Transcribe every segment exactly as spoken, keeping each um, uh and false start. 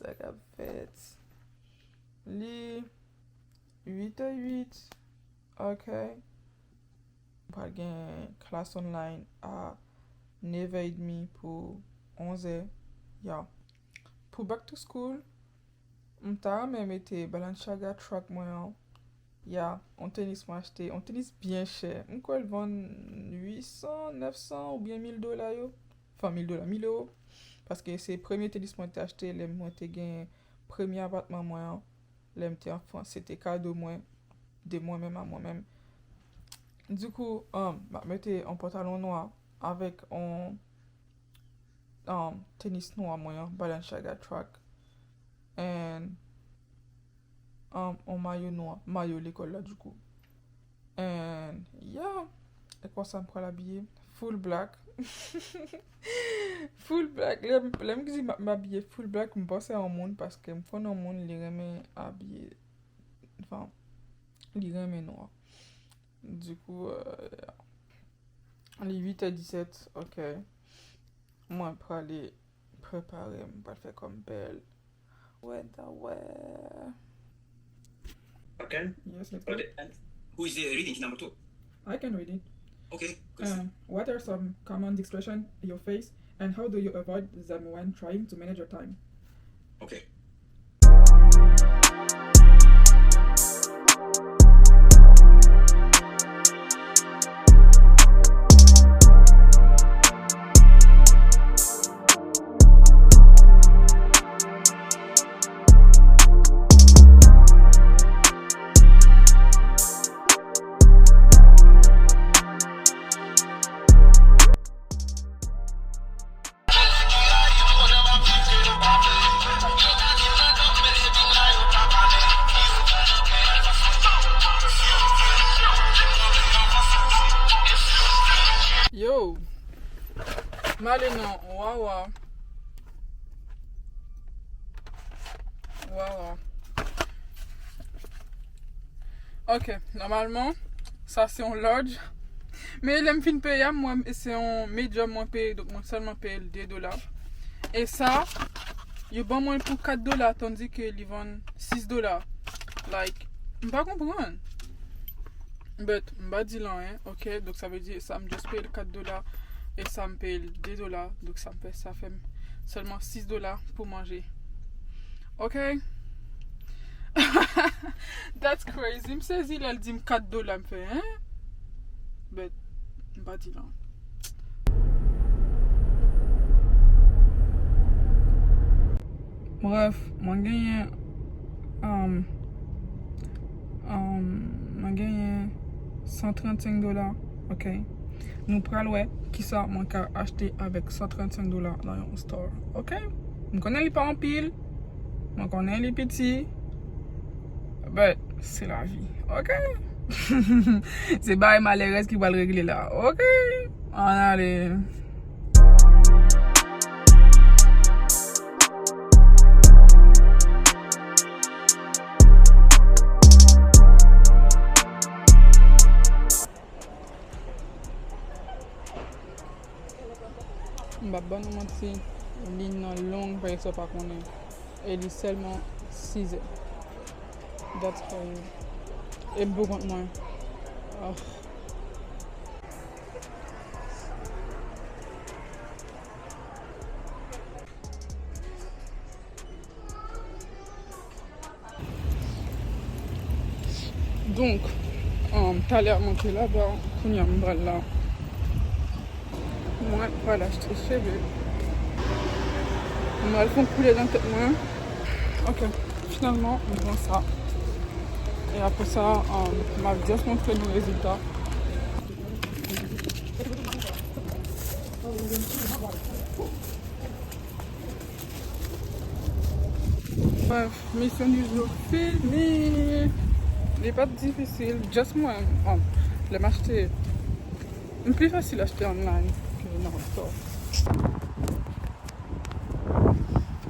Sa k ap fèt? Li uit è uit. Ok. M pral gen klas online a nèf è edmi pou onz è. Ya. Pou back to school, m ta renmen mete Balenciaga track mwen an. Ya, yon tenis mwen achte, yon tenis byen chè. M kwè l vann uit san, nèf san oubyen mil dola yo. Anfen, mil dola, mil ewo. Paske se premye tenis mwen te achte lè mwen te gen premye apatman mwen an. Lè m te anfan, se te kado mwen, de mwen menm a mwen menm. Dikou, um, m ap mete yon pantalon nwa avèk yon, um, tenis nwa mwen an, Balenciaga track. And, um, yon mayo nwa, mayo lekòl la, dikou. And, yeah, e konsa m pral abiye full black. Full black. Lè m, lè m di m ap, m abiye full black, m panse a yon moun, paske m konn yon moun, li renmen abiye, anfen, li renmen nwa. Dikou, euh, li uit è disèt, ok. Mwen prale prepare m, m pral fè kò m bèl. Wè, da wè. Okay. Yes, let's go. But, uh, who is, uh, reading Hinamoto? I can read it. Okay, good. Um, what are some common expressions you face, and how do you avoid them when trying to manage your time? Okay. Yo, m ale nan Wawa. Wawa. Ok, nòmalman, sa se yon large. Men lè m fin peye a, mwen, se yon medium mwen peye, donk mwen sèlman peye l de dola. E sa, yo ban mwen l pou kat dola, tandike li vann sis dola. Like, m pa konprann. But, m pa di l anyen, ok? Donk, sa vle di, sa, m just peye l kat dola, e sa, m peye l de dola. Donk, sa m fè, sa fè m sèlman sis dola pou manje. Ok? That's crazy. M sezi lè l di m kat dola m fè, hein? But, m pa di non. Bref, mwen genyen, um, um, mwen genyen san trannsenk dola, ok? Nou pral wè kisa mwen ka achte avèk san trannsenk dola nan yon store, ok? M konnen li pa anpil, mwen konnen li piti, but se lavi, ok? Se bagay malerèz ki pral regle la, ok? Ann ale. M p ap ban nou manti, liy nan long, parèy sa w pa konnen. E li sèlman sizè. That's crazy. E m pou kont mwen. Ah. Donk, um, talè mwen te laba, kounye a m pral la. Mwen pral achte cheve. Mwen pral fè yon koulè nan tèt mwen. Ok, finalman, mwen pran sa. E apre sa, um, m ap just montre nou rezilta. Bref, misyon di jou fini. Li pa t difisil, just mwen, bon, lè m achte, m pi fasil achte online ke nan store.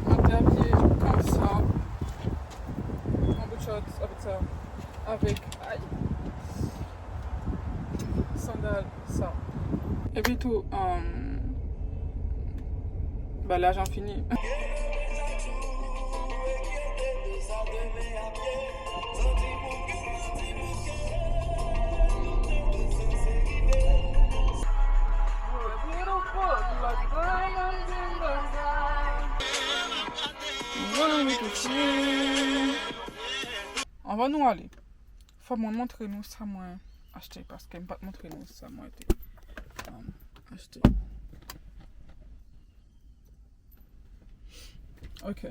Mwen te abiye konsa, yon bout shorts, avèk sa, avèk, ay, sandal. Sa. Epi tou, um, ba lajan fini. Anvan nou ale, fò mwen montre nou sa mwen achte, paske m pa t montre nou sa mwen te, um, achte. Ok.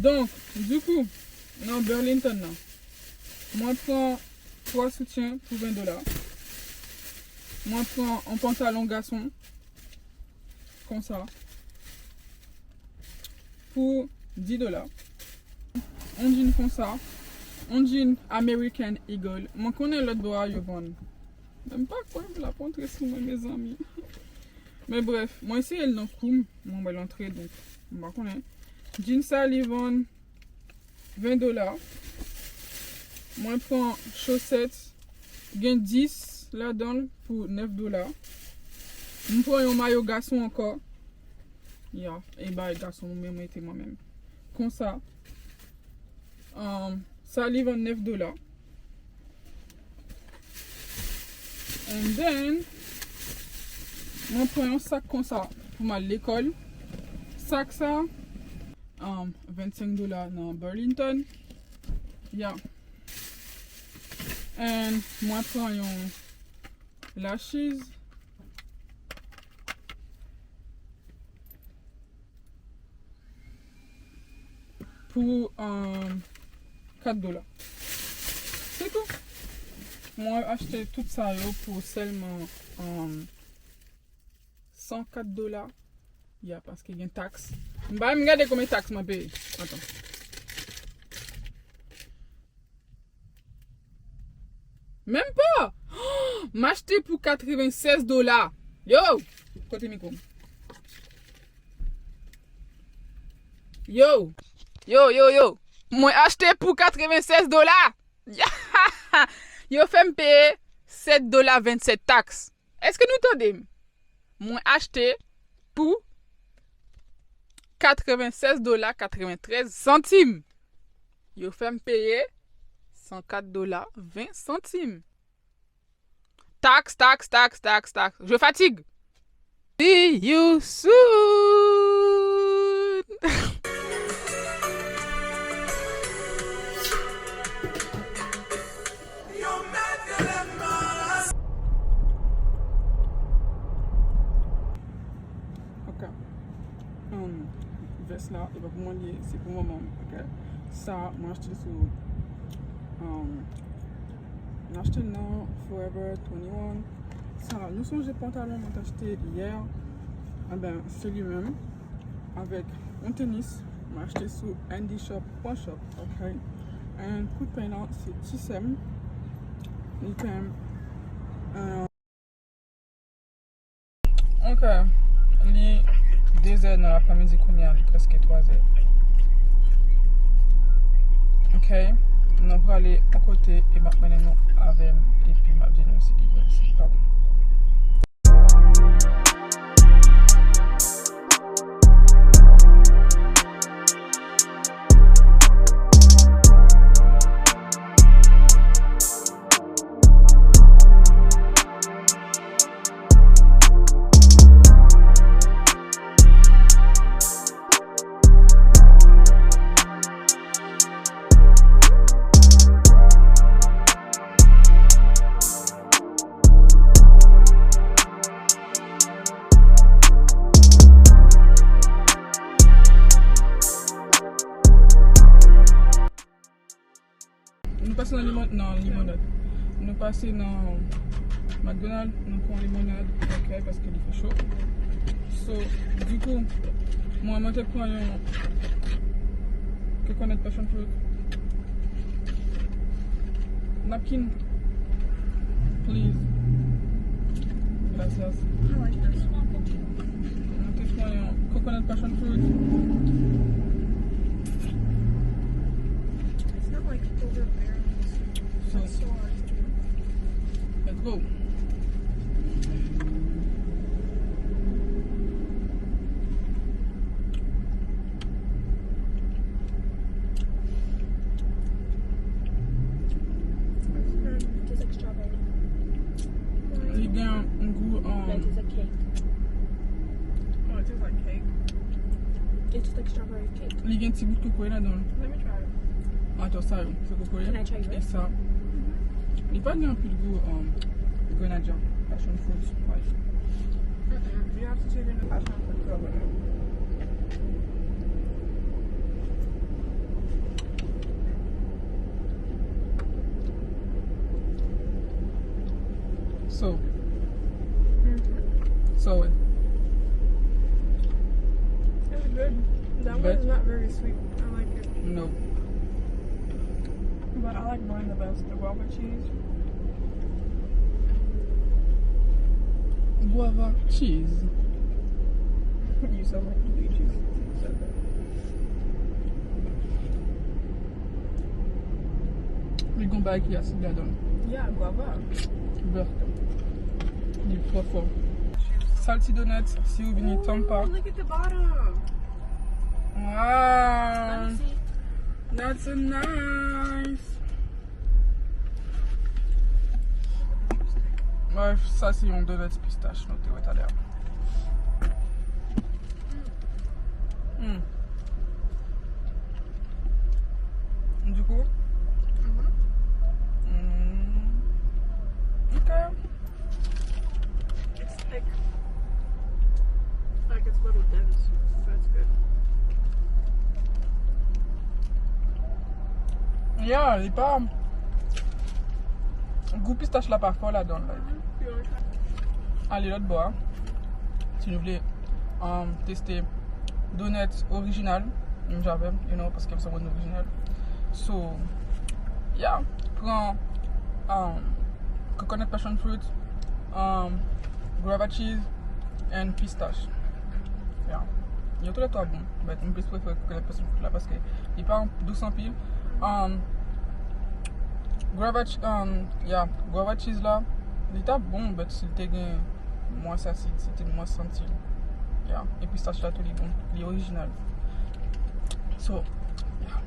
Donk, dikou, nan Burlington nan, mwen pran twa soutyen pou ven dola. Mwen pran yon pantalon gason, konsa, pou dis dola. Yon jean konsa, yon jean American Eagle. Mwen konnen lòt bò a yo vann. Men m pa kwè m l ap antre sou mwen, mezanmi. Men brèf, mwen eseye l nan kou m, mwen wè l antre, donk, m pa konnen. Jean sa, li vann ven dola. Mwen pran chosèt, gen dis ladan l pou nèf dola. M pran yon mayo gason ankò. Ya, e bay gason, mwen mete mwen menm. Konsa. Um, sa, li vann nèf dola. And then, mwen pran yon sak konsa pou m al lekòl. Sak sa, um, vennsenk dola nan Burlington. Ya. And mwen pran yon lashes pou, um, kat dola. Se tou. Mwen achte tout sa yo pou sèlman, um, san kat dola. Ya, paske gen taks. M pa menm gade konbyen taks mwen peye. Atann. Menm pa! M achte pou katrevennsèz dola. Yo! Kote mikwo m? Yo! Yo, yo, yo! Mwen achte pou katrevennsèz dola! Yo fè m peye sèt dola vennsèt taks. Èske nou tande m? Mwen achte pou katrevennsèz dola katreventrèz santim. Yo fè m peye san kat dola ven santim. Taks, taks, taks, taks, taks. Je fatigue. See you soon. Ok. Um, vès la, e pa pou mwen li ye, se pou manman m, ok? Sa, mwen achte l sou, um, mwen achte l nan Forever twenty-one. Sa, nou sonje pantalon mwen t achte yè? Enben, se li menm. Avèk yon tenis, mwen achte sou andy shop pwen shop, ok? And kout peny lan, se ti sè m. Li peye m, um, Ok. Li de zè nan aprèmidi kounye a, li prèske twa zè. Ok. Nou prale yon kote e m ap mennen nou avè m epi m ap di nou si li bon, si li pa bon. Nou pase nan limon-, nan limonad. Nou pase nan McDonald, nou pran limonad, ok, paske li fè cho. So, dikou, mwen, mwen te pran yon coconut passion fruit. Napkin, please. Gracias. I like this. Mwen te pran yon coconut passion fruit. It's not like overbearing. So, let's go. It tastes like strawberry. Li gen yon gou, um, it tastes like cake. Oh, it tastes like It tastes like strawberry cake. Li gen ti gout kokoye ladan l. Let me try it. Atò, sa yo, se kokoye. Can I try yours? E sa. Li pa gen anpil gou, um, grenadya, passion fruit. Like. Mm-mm. You have to take in the passion fruit coconut. So, so it. It's good. That one is not very sweet. I like it. No. But I like mine the best, the guava cheese. Guava cheese. You sound like you just said that. Li gon bagay ki asid ladan l. Yeah, guava. Bèf. Li twò fò. Salty Donuts, si ou vini Tampa. Ooh, look at the bottom. Wow. Let me see. That's so nice. Bref, sa se yon donuts pistach nou te wè talè a. Hmm. Du coup, mm, ok. It's thick. Like it's a little dense. That's good. Yeah, li pa. Gou pistach la pa fò ladan l, like. Ale lòt bò a. Si nou vle, um, teste donuts orijinal, menm jan avè m, you know, paske m se yon moun orijinal. So, yeah, pran, um, coconut passion fruit, um, guava cheese, and pistach. Yeah. Yo toulètwa bon, but m plis prefere coconut passion fruit la paske li pa dous anpil. Um, guava ch-, um, yeah, guava cheese la, li ta bon, but si l te gen mwens asid, si te mwens santi. Yeah. E pistach la tou li bon, li orijinal. So, yeah.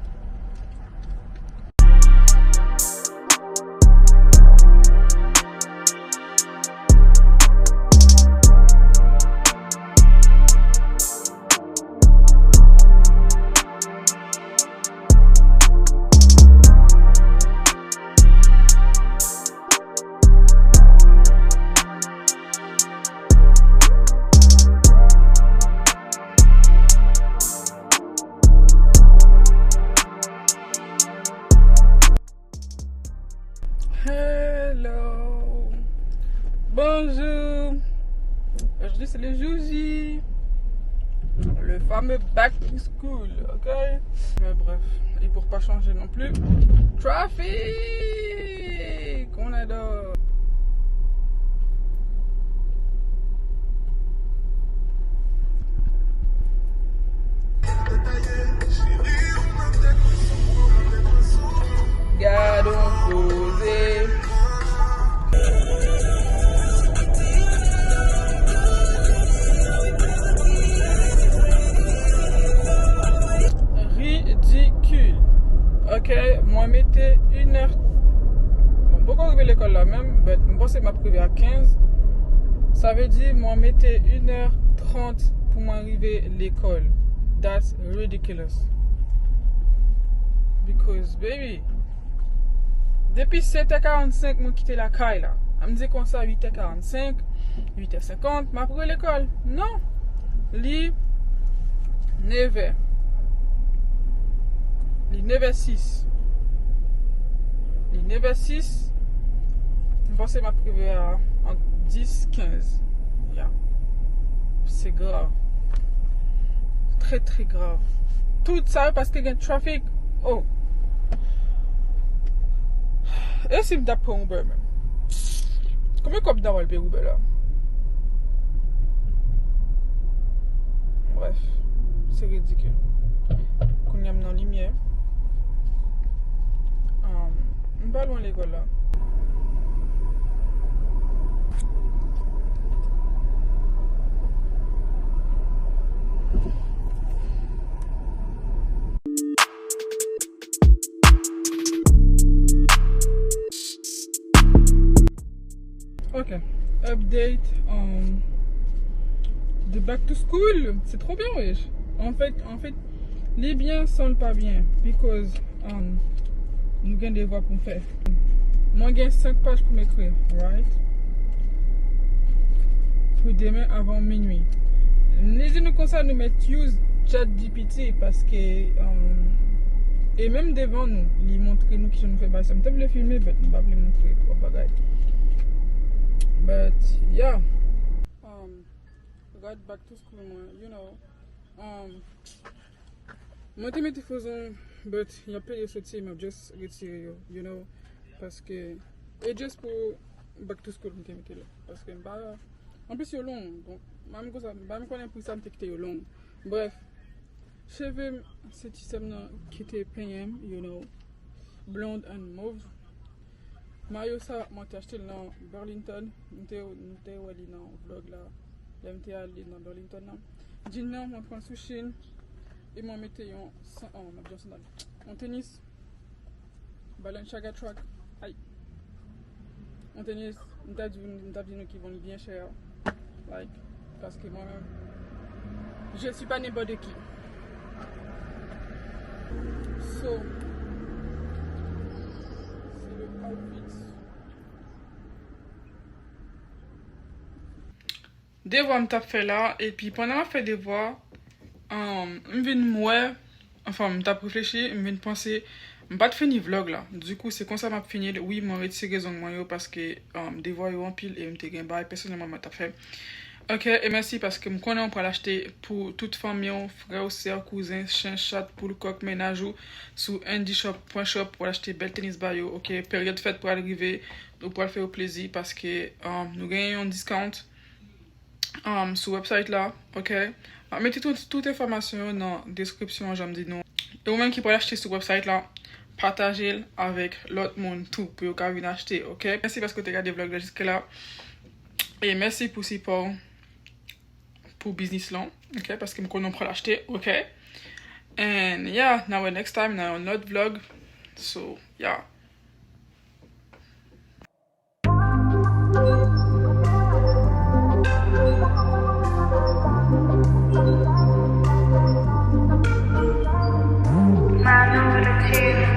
Hello. Bonjour. Aujourd'hui, c'est le jour J. Le fameux back to school, ok? Mais bref, et pour pas changer non plus. Traffic! On adore. Gad on koze. Ridikil. Ok, mwen mete inè. Bon, m poko rive lekòl la menm, but m panse m ap rive a kenz. Sa vle di mwen mete inè trant pou mwen rive lekòl. That's ridiculous. Because, baby, depi sèt è karannsenk mwen kite lakay la. Ann di konsa, uit è karannsenk, uit è senkant, m ap rive lekòl. Non. Li nevè. Li nevè sis. Li nevè sis. M panse m ap rive a ant dis, kenz. Ya. Se grav. Trè, trè grav. Tout sa yo paske gen traffic. Oh. E si m t ap pran Uber menm? Konbyen kòb m ta pral peye Uber la? Bref, se ridikil. Kounye a m nan limyè. Um, m pa lwen lekòl la. Ok. Update, um, de back to school. C'est trop bien, wesh. Anfèt, anfèt, li byen san l pa byen, because, um, nou gen devwa pou n fè. Mwen gen senk paj pou m ekri, right? Pou demen avan minui. Li di nou konsa nou mèt use ChatGPT paske, um, e menm devan nou, li montre nou kijan nou fè bagay sa. M te vle filme, but m pa vle montre twòp bagay. But, yeah. Um, Gad back to school mwen, you know. Um, mwen te mete frozen, but y ap pede soti, m ap just retire yo, you know. Paske, e just pou back to school m te mete l. Paske m pa, anplis yo long, donk, m pa menm konsa, m pa menm konnen pou sa m te kite yo long. Bref, cheve m, se ti sè m nan ki te penyen m, you know. Blonde and mauve. Mayo sa, mwen te achte l nan Burlington. Nou te, nou te wè li nan vlog la. Lè m te ale nan Burlington nan. Jean nan, mwen pran l sou Shein. E mwen mete yon san-, oh, mwen ap di yon sandal. Yon tenis. Balenciaga track. Ay. Yon tenis, m ta di, m ta di nou ki vann byen chè. Like, paske mwen menm, je suis pas n'importe qui. So, se le outfit. Devwa m t ap fè la, epi pandan m ap fè devwa, um, m vin m wè, anfen, m t ap reflechi, m vin panse, m pa t fini vlog la. Dikou, se konsa m ap fini l. Wi, mwen retire zong mwen yo paske, um, devwa yo anpil e m te gen bagay pèsonèlman mwen t ap fè. Ok, e mèsi paske m konnen w pral achte pou tout fanmi w, frè w, sè w, kouzen, chen, chat, poul, kòk, mennaj ou sou N D shop pwen shop, w pral achte bèl tenis ba yo, ok? Peryòd fèt pral rive, ou pral fè yo plezi paske, um, nou genyen yon discount, um, sou website la, ok? M ap mete tout, tout enfòmasyon yo nan deskripsyon an, jan m di nou. E ou menm ki pral achte sou website la, pataje l avèk lòt moun tou pou yo ka vin achte, ok? Mèsi paske w te gade vlog la jiske la. E mèsi pou sipò w pou biznis lan, ok? Paske m konnen w pral achte, ok? And yeah, n a wè next time nan yon lòt vlog. So, yeah. Mano with a tear.